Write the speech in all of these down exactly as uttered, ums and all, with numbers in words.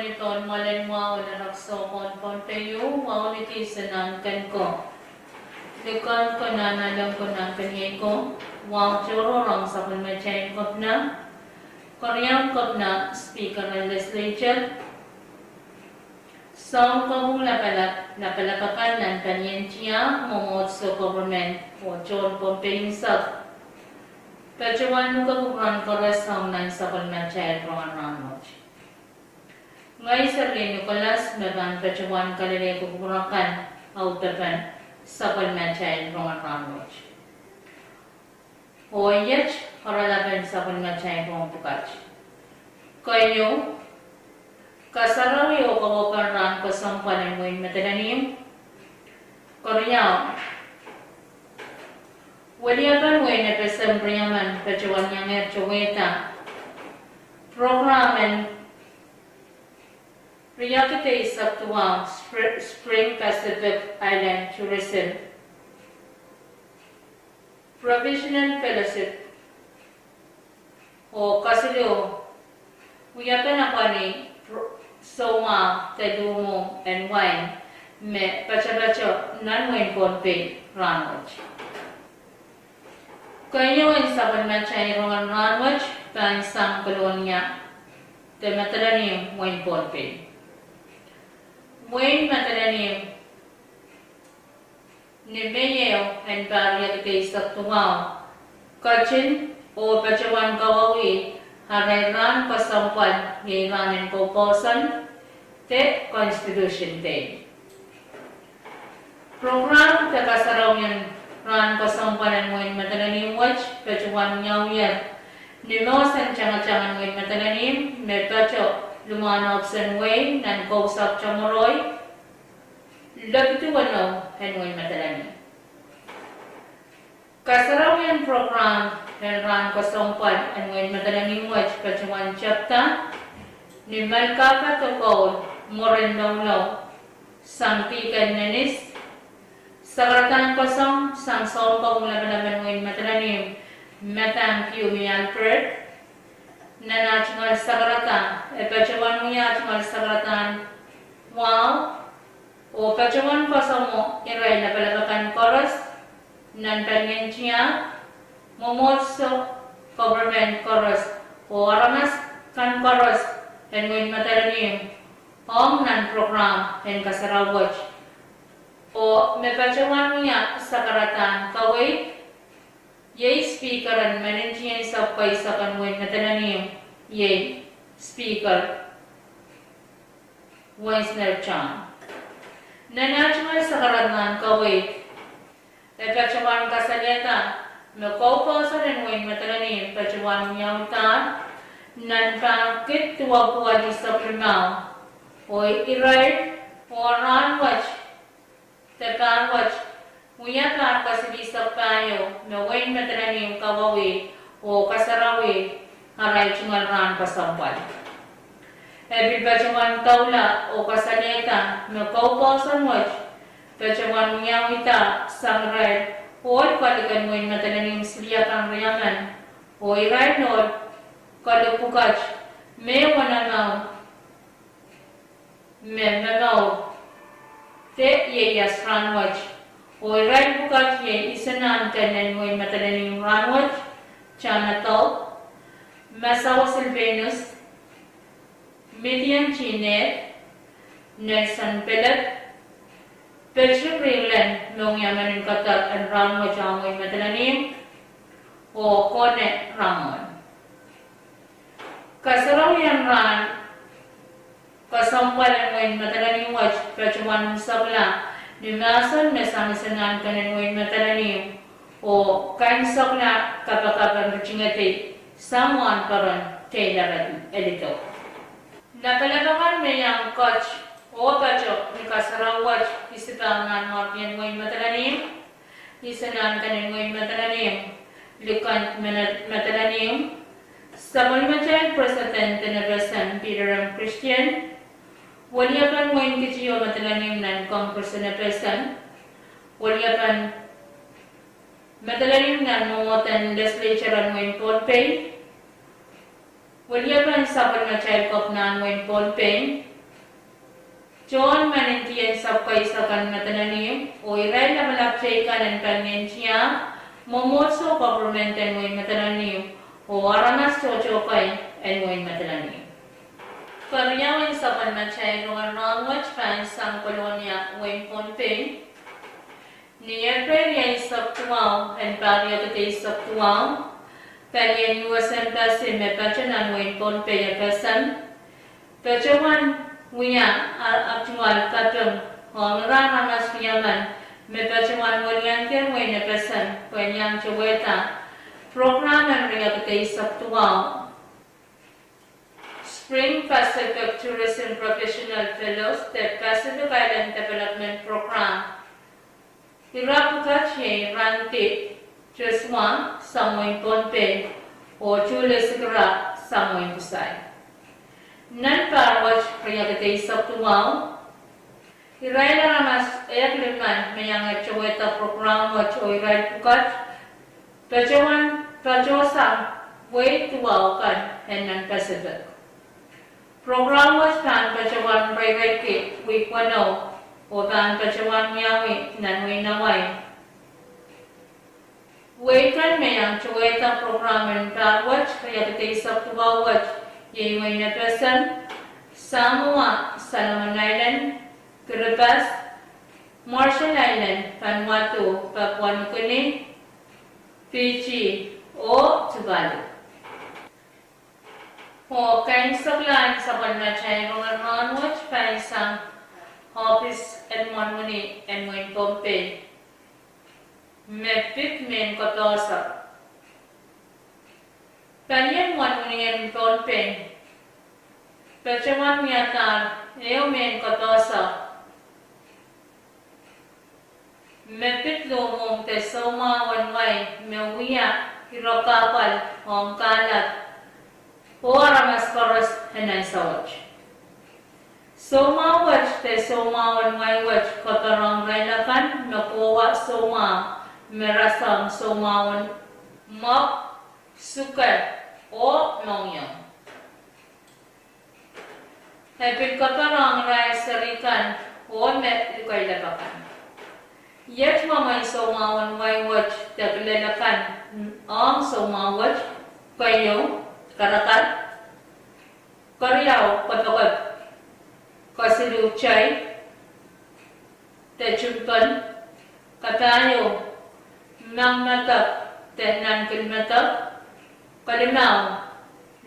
Ni pohn mwoalen wahu en Erekiso pohn Pohnpei, wahu ni kis en Nahnken ko. Likan ko, nan alem ko, nan peneinei ko. Wahu tohrohr ong sapwellimatail kopna, keriaun kopna, speaker en legislature, soun kopwung lapalap, lapalap akan nan palien tiahk, mwomwohdiso, government, oh tohn Pohnpei unsek. Patohwan luke kupwuramwail koaros ong nan sapwellimatail rongen rahnwet. Ngehi Serlin Nicholas me pahn patohwan kalelehki kupwur akan audepen sapwellimatail rongen rahnwet. Oh iet oaralapen sapwellimatail rongen pwukat. Keieu, kasarawi oh kaweid en rahn kesempwal en wehin Madolenihmw. Keriau, weliepen wehin FSM Riemen patohwan iangehr towehda program en riekid eisek duwau, Spr-, Spring Pacific Island Tourism Professional Fellowship. Oh kesiluh, wiepen apwalih pro-, soumwahu de luhmwuhng en wain me patopato nan wehin Pohnpei rahnwet. Keieu en sapwellimatail rongen rahnwet pahn sang Kolonia de Madolenihmw, wehin Pohnpei. Wehin Madolenihmw, ni Mei ehu en pahr riekid eisek duwau, ketin oh patohwan kawauwih arail rahn kesempwal, iei rahn en koupouson de Constitution Day. Program de kasarawien rahn kesempwal en wehin Madolenihmw wet patohwan wiawiher ni mohs en tangatang en wehin Madolenihmw me pato limwahn ohpis en wehi nan Kousapw Tomoroi, Lepidi weneu en wehin Madolenihmw. Kasarawien program en rahn kesempwal en wehin Madolenihmw wet patohwan tepda ni Malkahka de Koul, mwurin Loulou, sang Dihken Menis. Sakaradahn kesempwal sang soun kopwung lapalap en wehin Madolenihmw, Madam Kiumi Albert. Nan ah tungoal sakarada, e patohwan wia ah tungoal sakaradahn wahu, oh patohwan kesempwal irail lapalap akan koaros nan palien tiahk, mwomwohdiso, government koaros, oh aramas kan koaros en wehin Madolenihmw ong nan program en kasarawi wet. Oh me patohwan wia sakaradahn kaweid, iei Speaker en Maningdiong Sub-Kaisek en wehin Madolenihmw, iei Speaker Wiesner John. Nan ah tungoal sakaradahn kaweid, e patohwan kasalehda me koupouson en wehin Madolenihmw patohwan wiawidahr nan pahr kid duwepwuo alihsek limau, oh irail, oh rahn wet de pahr wet wia pahr kasilihsek pahieu me wehin Madolenihmw kawauwih oh kasarawih arail tungoal rahn kesempwal. E pil patohwan doula oh kasalehda me koupouson wet patohwan wiawihda sang irail ohl kaliken wehin Madolenihmw siliakan Riemen, oh irail ohl kaliken pwukat me wenamau me momour de ieias rahn wet, oh irail pwukat iei Isenahnken en wehin Madolenihmw rahn wet, Tana Dope, Masawa Silvanus, Midian Tinet, Nelson Pelep, Patrick Ringlen me wia meninkeder en rahn wet ong wehin Madolenihmw, oh Kone Rahmon. Kasarawien rahn kesempwal en wehin Madolenihmw wet patohwan unsekla ni mahsen me sang Isenahnken en wehin Madolenihmw, oh kaimwisekla kapakap en ritingedi sang wahnpoaron Taylor Elidor. Lapalap akan me iang ket oh pato ni kasarawi wet isipahngan mwarkien wehin Madolenihmw, Isenahnken en wehin Madolenihmw, Lieutenant Madolenihmw, sapwellimatail President en FSM Peter M. Christian, weliepen wehin Kitio Madolenihmw nan Congress en FSM, weliepen Madolenihmw nan mwomwohden legislature en wehin Pohnpei, weliepen sapwellimatail kepina en wehin Pohnpei, Tohn meninkien sub-kaisek en Madolenihmw, oh irail lapalap teikan en palien tiahk, mwomwohdiso, government en wehin Madolenihmw, oh aramas tohto kei en wehin Madolenihmw. Keriau en sapwellimatail rongen rahnwet pahn sang Kolonia, wehin Pohnpei. Ni Epreil rieisek duwau en pahr riekid eisek duwau, palien U S Embassy me patohwan wehin Pohnpei, F S M, patohwan wia apwtehn kaping ong ira aramas riemen me patohwan weliandi wehin F S M pwehn iang towehda prokram en riekid eisek duwau Spring Pacific Tourism Professional Fellows de Pacific Island Development Program. Ira pwukat iei Randi Joshua sang wehin Pohnpei oh Julie Sikira sang wehin Kusai. Nan pahr wet riekid eisek duwau, irail aramas ehk limen me iang towehda prokram wet oh irail pwukat patohwan patohsang wehi duwau kan en nan Pacific. Prokram wet pahn patohwan reireiki wihk weneu oh pahn patohwan wiawi nan wehin Hawaii. Wehi kan me iang towehda prokram en pahr wet riekid eisek duwau wet iei wehin F S M, Samoa, Solomon Island, Kiribati, Marshall Island, Vanuatu, Papua New Guinea, Fiji, oh Tuvalu. Oh keimwseklahn sapwellimatail rongen rahnwet pahn sang ohpis en mwohn wini en wehin Pohnpei me pid mehn koapoaso. Palien mwohn wini en Pohnpei patohwan wiadahr ehu mehn koapoaso me pid luhmwohng de soumwahu en wai me wia ire kahpwal ong kahlap oh aramas koaros en ansou wet. Soumwahu wet de soumwahu en wai wet koapworon irail akan me kohwa soumwahu me rasehng soumwahu en mwopw, suke, oh mohngiong. E pil koapworon irail seri kan oh me lukehlap akan. Iet mwomwen soumwahu en wai wet de kilel akan ong soumwahu wet: keieu, karakar; keriau, kopokop; kesiluh, tei de timpon; kapahieu, mengmedek de nankilmedek; kelimau,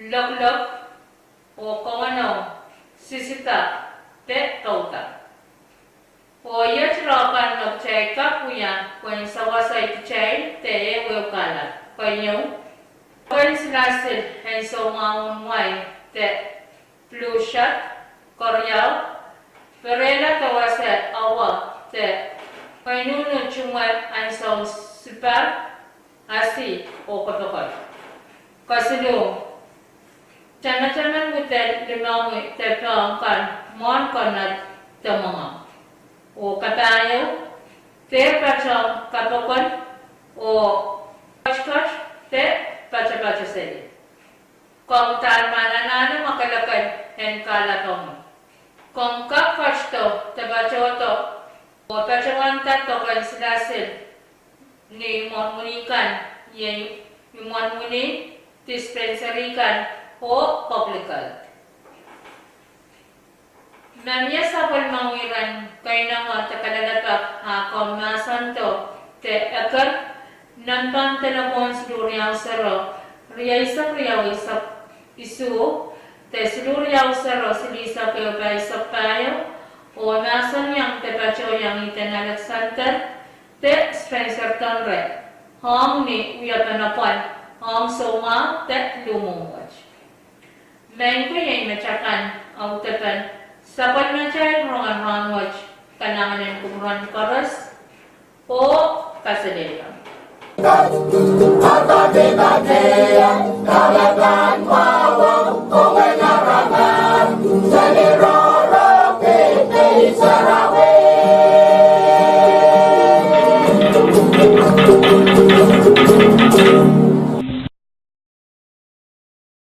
loklok; oh kawenou, sisida de pouda. Oh iet ire kan me kitail kak wia pwehn sewese kitail de ehuehu kahlap: keieu, koken silasil en soumwahu en wai de blue shirt; keriau, perehla de wasa awa de keinuhnu tumwe ansoun sipar, asi, oh kopokop; kesiluh, tamataman wudel limomwi de poahng kan mwohn koned de mwenge; oh kapahieu, dehr patohng kapokon oh ketiket de patopato seli. Komw uhdahn anahne mwakelekel en kahlap omwi. Komw kak ketido de patohdo oh patohwanda doken silasil ni imwen wini kan, iei imwen wini, dispensary kan, oh public health. Ma mie sapwellimomwi iren keinemwe de kalelapak, a komw mahsendo de eker nempehn delepwohn siluh riau sero, rieisek riau eisek isuh, de siluh riau sero silihsek ehu pahisek pahieu, oh mahsanihong de patohiong ihden Alexander de Spencer Tonre ong ni wiepen apwal ong soumwahu de luhmwohng wet. Maing ko, iei metakan audepen sapwellimatail rongen rahnwet. Kalahngan en kupwuren koaros oh kaselehlie.